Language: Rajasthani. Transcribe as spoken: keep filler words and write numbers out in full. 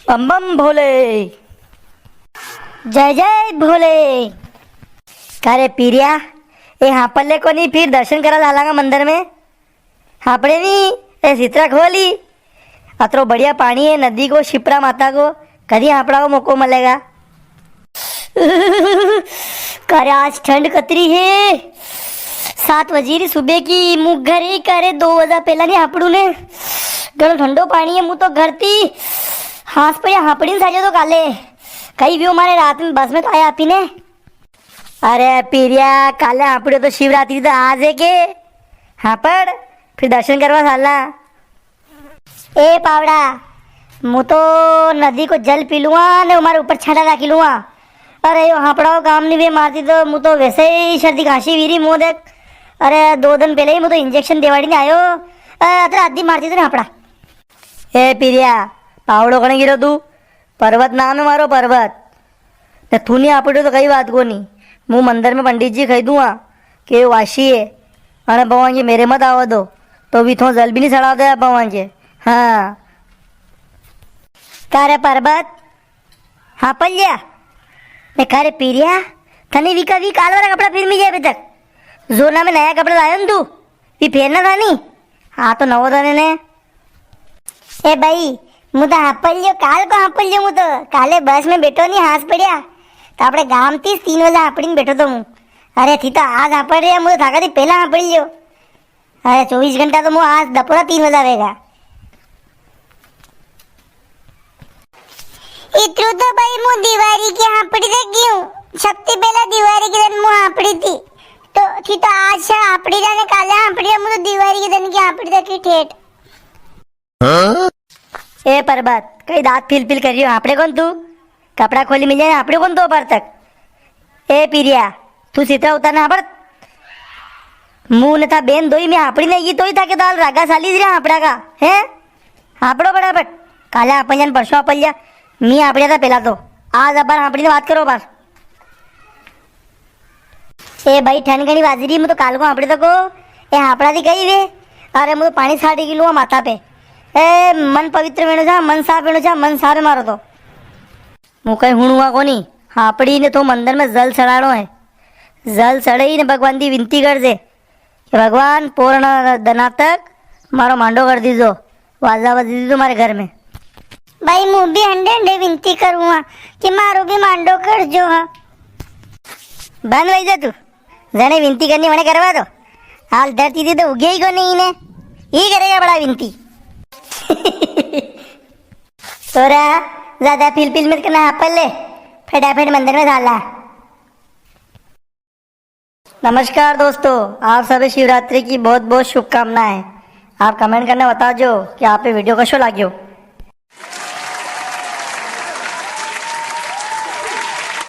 बम बम भोले। जय जय भोले। का रे पीरिया, ए हापड़ ले कोनी, फिर दर्शन करा लालांगा मंदिर में। हापड़े नी, ए सितरा खोली। अतरो बढ़िया पाणी है नदी को, शिप्रा माता को, कदी हापड़ा को मौको मिलेगा। का रे आज ठंड कतरी है, सात बजी री सुबह की, मु घर ही का रे दो बजा पहला नी हापड़ू ने। घणो ठंडो पाणी है, मु तो घर थी हांस पर हापड़ी ने साजो तो काले। कई भी मारे रात में बस में तो आया आपी ने। अरे पीरिया, काले हापड़ो तो शिवरात्रि तो आज है के? हापड़, फिर दर्शन करवा साला। ए पावड़ा, मु तो नदी को जल पी लूंगा ने मारे ऊपर छांटा नाखी लूंगा। अरे यो हापड़ा को काम नी वे मारती तो मु तो वैसे ही सर्दी खांसी वीरी मु देख। अरे दो दिन पहले ही मु तो इंजेक्शन देवाड़ी ने आयो। अरे अतरा आदि मारती तो नी हापड़ा। ए पीरिया, पावड़ो कने गिरो तू? पर्वत नाम है मारो, पर्वत। ने थू नी हापड़ो तो कई बात कोनी। मु मंदिर में पंडित जी कही दूंगा के यो वाशी है, अने भगवान के मेरे मत आवा दो, तो भी थो जल भी नी चढ़ा दे भगवान के। हाँ। का रे पर्वत, हापड़ लिया? ने का रे पीरिया, थने वी का वी काल वाला कपड़ा फिर मिले अभी तक। जोना में नया कपड़ा लायो न तू, वी फेरना था नी। हाँ तो नवो था ने। ए भाई, मु तो हापड़ लियो, काल को हापड़ लियो मु तो। काले बस में बैठो नी, हांस पड़िया। तो आपणे गाम थी तीन बजे हापड़ी ने बैठो तो मु। अरे थी तो आज हापड़ रिया, मु तो थाका थी पहला हापड़ लियो। अरे चौबीस घंटा तो मु आज दपोरा तीन बजे आवेगा। इतरू तो भाई मु दिवारी की हापड़ी तक गई हूँ। सबसे पहला दिवारी के दिन मु हापड़ी थी। तो थी तो आज से हापड़ी जाने काले हापड़ी, मु तो दिवारी के दिन की हापड़ी तक ही ठेठ। ए पर्वत, कई दांत फिल फिल कर रियो, हापड़े कोन तू? कपड़ा खोली मिल जाए, हापड़े कोन तू अबार तक? ए पीरिया, तू सितरा उतारना हापड़। मु ने था बेन दोई में हापड़ी नी गी, तोई था के दाल रागा साली रे हापड़ा का, हैं? हापड़ो फटाफट, काले हापड़ जान परसों हापड़ लिया, मी हापड़िया था पहला तो, आज अबार हापड़ी ने बात करो अबार। ए भाई, ठंड घणी वाजी री, मु तो काल को हापड़े तको, ए हापड़ा दी कई वे, अरे मु तो पाणी छाटी की लूंगा माथा पे। ए मन पवित्र वेणो छा, मन साफ वेणो छा, मन साफ है मारो तो। मु कई हुणुआ कोनी, हापड़ी ने तो मंदिर में जल चढ़ाणो है। जल चढ़े ही ने भगवान दी विनती कर दे कि भगवान पूर्ण दना तक मारो मांडो कर दीजो। वाजा बजी दी तुम्हारे घर में। भाई, मु भी हंडे हंडे विनती करूँ हाँ कि मारो भी मांडो कर जो हाँ। बंद वही जा तू, जने विनती करनी वने करवा दो। हाल धरती थी तो उगे ही को नहीं ने, ही करेगा बड़ा विनती। तोरा ज्यादा फिल फिल मत करना, हापड़ ले, फटाफट मंदिर में डाला। नमस्कार दोस्तों, आप सभी शिवरात्रि की बहुत बहुत शुभकामनाएं। आप comment करने बता जो कि आप ये video कशो लाग्यो।